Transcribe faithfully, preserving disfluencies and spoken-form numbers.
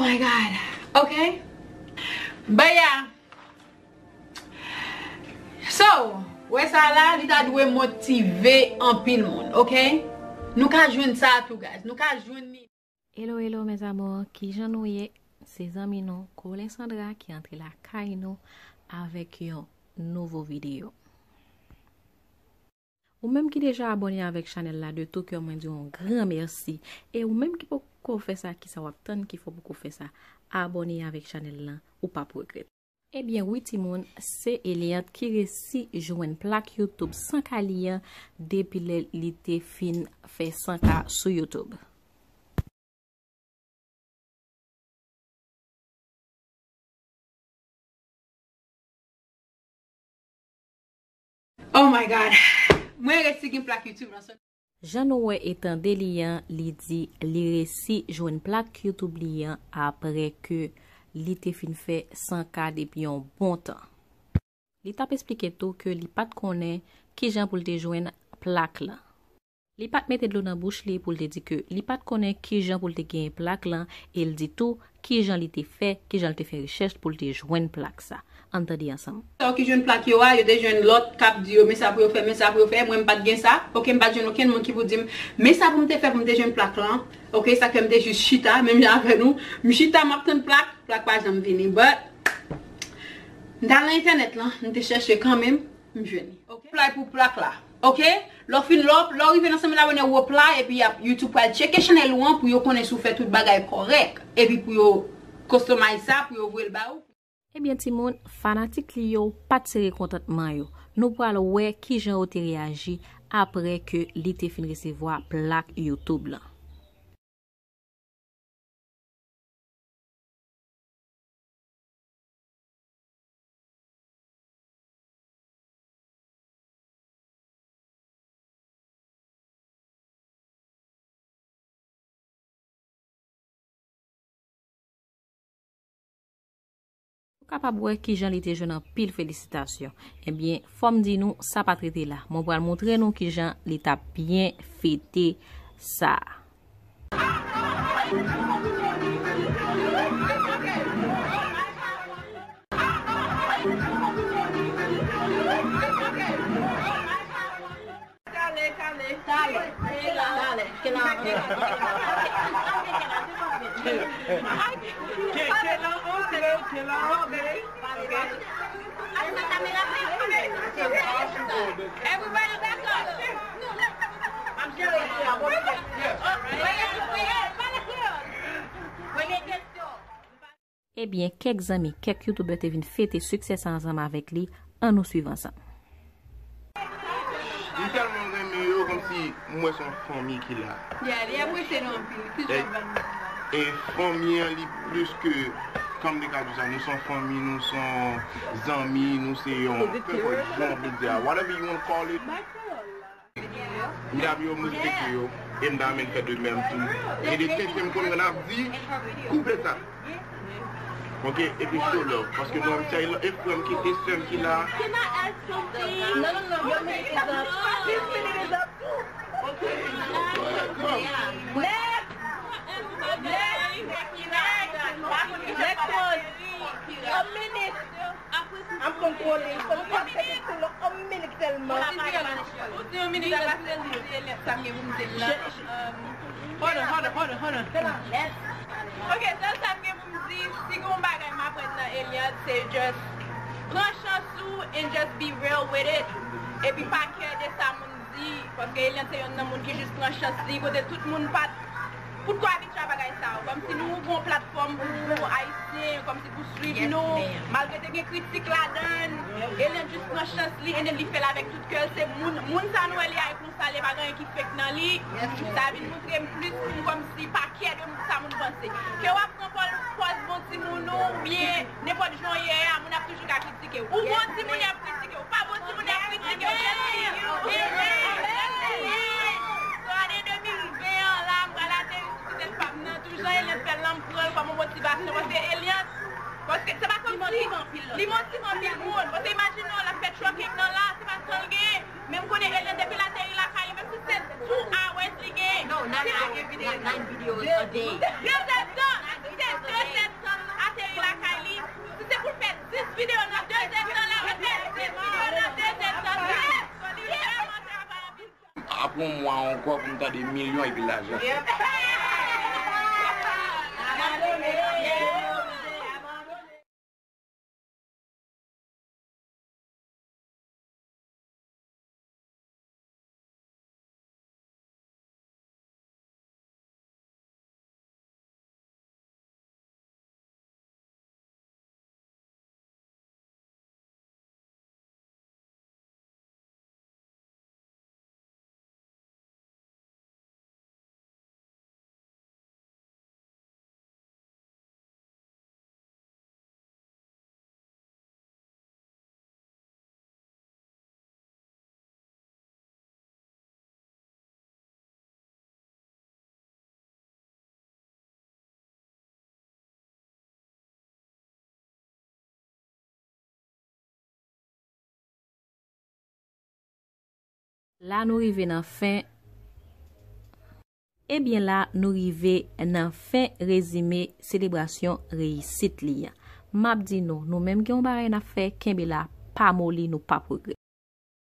My God. Ok. Baya. So, wè sa la, li ta dwe motive anpil moun, ok? Nou ka jwenn sa tou, guys. Nou ka jwenn li. Hello, hello, mes amours. Kijan nou ye? Se zanmi nou, Colin Sandra, ki antre lakay nou avèk yon nouvo videyo. Ou menm ki deja abòne avèk chanèl la, de tout kè mwen di w yon gran mèsi. E ou menm ki poko fè sa, kisa w ap tann ki fè w poko fè sa? Abòne avèk chanèl lan, ou p ap regrèt. Ebyen wi timoun, se Eliante ki resi jwenn plak YouTube san ka li an depi lè li te fin fè san ka sou YouTube. Oh my God. Mwen resi gen plak YouTube lan sèlman. Jan nou wè e tande li an, li di li resi jwenn plak YouTube li an apre ke li te fin fè san ka depi yon bon tan. Li t ap esplike tou ke li pa t konnen kijan pou l te jwenn plak lan. Li pa t mete dlo nan bouch li pou l te di ke li pa t konnen kijan pou l te genyen plak lan, e l di tou kijan li te fè, kijan l te fè rechèch pou l te jwenn plak sa. Ann tande ansanm. Sa yo ki jwenn plak yo a, yo te jwenn lòt k ap di yo, men sa pou yo fè, men sa pou yo fè. Mwen, m pa t gen sa. Ok, m pa t jwenn okenn moun ki pou di m, men sa pou m te fè pou m te jwenn plak lan. Ok, sa k fè m te jis chita, menm jan avè nou. M chita, m ap tann plak, plak pa janm vini. But, m t al nan entènèt lan, m te chèche kanmenm, m jwenn li. Ok? Apply pou plak la. Ok? Lè w fin, lè w, lè w rive nan sèmèn la, w apply, epi y ap, YouTube pral tcheke chanèl ou an pou yo konnen si w fè tout bagay kòrèk. Epi pou yo customize sa, pou yo voye l ba ou. Ebyen timoun, fanatik li yo pa t sere kontantman yo. Nou pral wè kijan yo te reyaji apre ke li te fin resevwa plak YouTube lan. Ou kapab wè kijan li te jwenn anpil felisitasyon. Ebyen, fò m di nou, sa pa t rete la. Mwen pral montre nou kijan li t ap byen fete sa. Kale, kale, kale, kale, kale. Kela, kela, kela, kela, kela, kela, kela. Everybody back up. Ebyen, kèk zanmi, kèk youtubè te vin fete siksè sa ansanm avèk li. Ann nou swiv ansanm. M tèlman renmen yo, kòmsi m wè se yon fanmi ki la. Yeah, li apresye nou anpil, li toujou ap ba nou. E fanmi an, li plis ke, kòm te ka di sa, nou se yon fanmi, nou se yon zanmi, nou se yon, pèpòt jan w vle di a, whatever you wanna call it. M t ap yo, m respekte yo, e m ta renmen fè de menm tou. E de tenten m konn ap di, koupe sa. Ok, epi show love, paske nou, e frè m ki, e sè m ki la. Can I ask something? No, no, no, your minute is up. His minute is up too. Okay. Next. Next. Next one. A minute. I'm controlling. Some content is too long. A minute sèlman. Ou di yon minit, apa se li, se lè sa m gen pou m di l la. Hold on, hold on, hold on, hold on. Ok, sèl sa m gen pou m di, si gen yon bagay m aprann nan Eliante, se just pran chans ou and just be real with it. Epi pa care de sa moun di, paske Eliante se yonn nan moun ki jis pran chans li, kote tout moun pa t, poutko abitye a bagay sa yo. Kòmsi nou gon platfòm pou, pou Ayisyen, kòmsi pou swiv nou, malgre te gen kritik ladan l, Eliante jis pran chans li, and then li fè l avèk tout kè l. Se moun, moun sa nou wè li a, e konsa, li pa gen anyen ki fake nan li. Sa vin montre m plis pou m kòmsi pa care de sa moun panse. Ke w ap pran pòz, pòz bon timoun ou, oubyen nenpòt jan w ye a, moun ap toujou ka kritike w. Ou bon timoun, y ap kritike w. Ou pa bon timoun, y ap kritike w. Just be you. Amen. Amen. So, ane de mil ven an la, m pral ateri sou ti tèt pa m nan. Tou jan Eliante fè l lan, m pran l kòm yon motivasyon. Paske Eliante, paske se pa kòmsi li motive anpil moun. Paske imajine w, l ap fè trucking nan la, se pa tan l genyen. Men m konnen Eliante depi l ateri lakay li, menm si se two hours li genyen. No, not, not nine videos a day. This is done. This is done. Yon mwa ankò pou m tande milyon epi lajan. La nou rive nan fen. Ebyen la nou rive nan fen rezime selebrasyon reyisit li an. M ap di nou, nou menm gen yon bagay n ap fè, kenbe la, pa moli, nou p ap regrèt.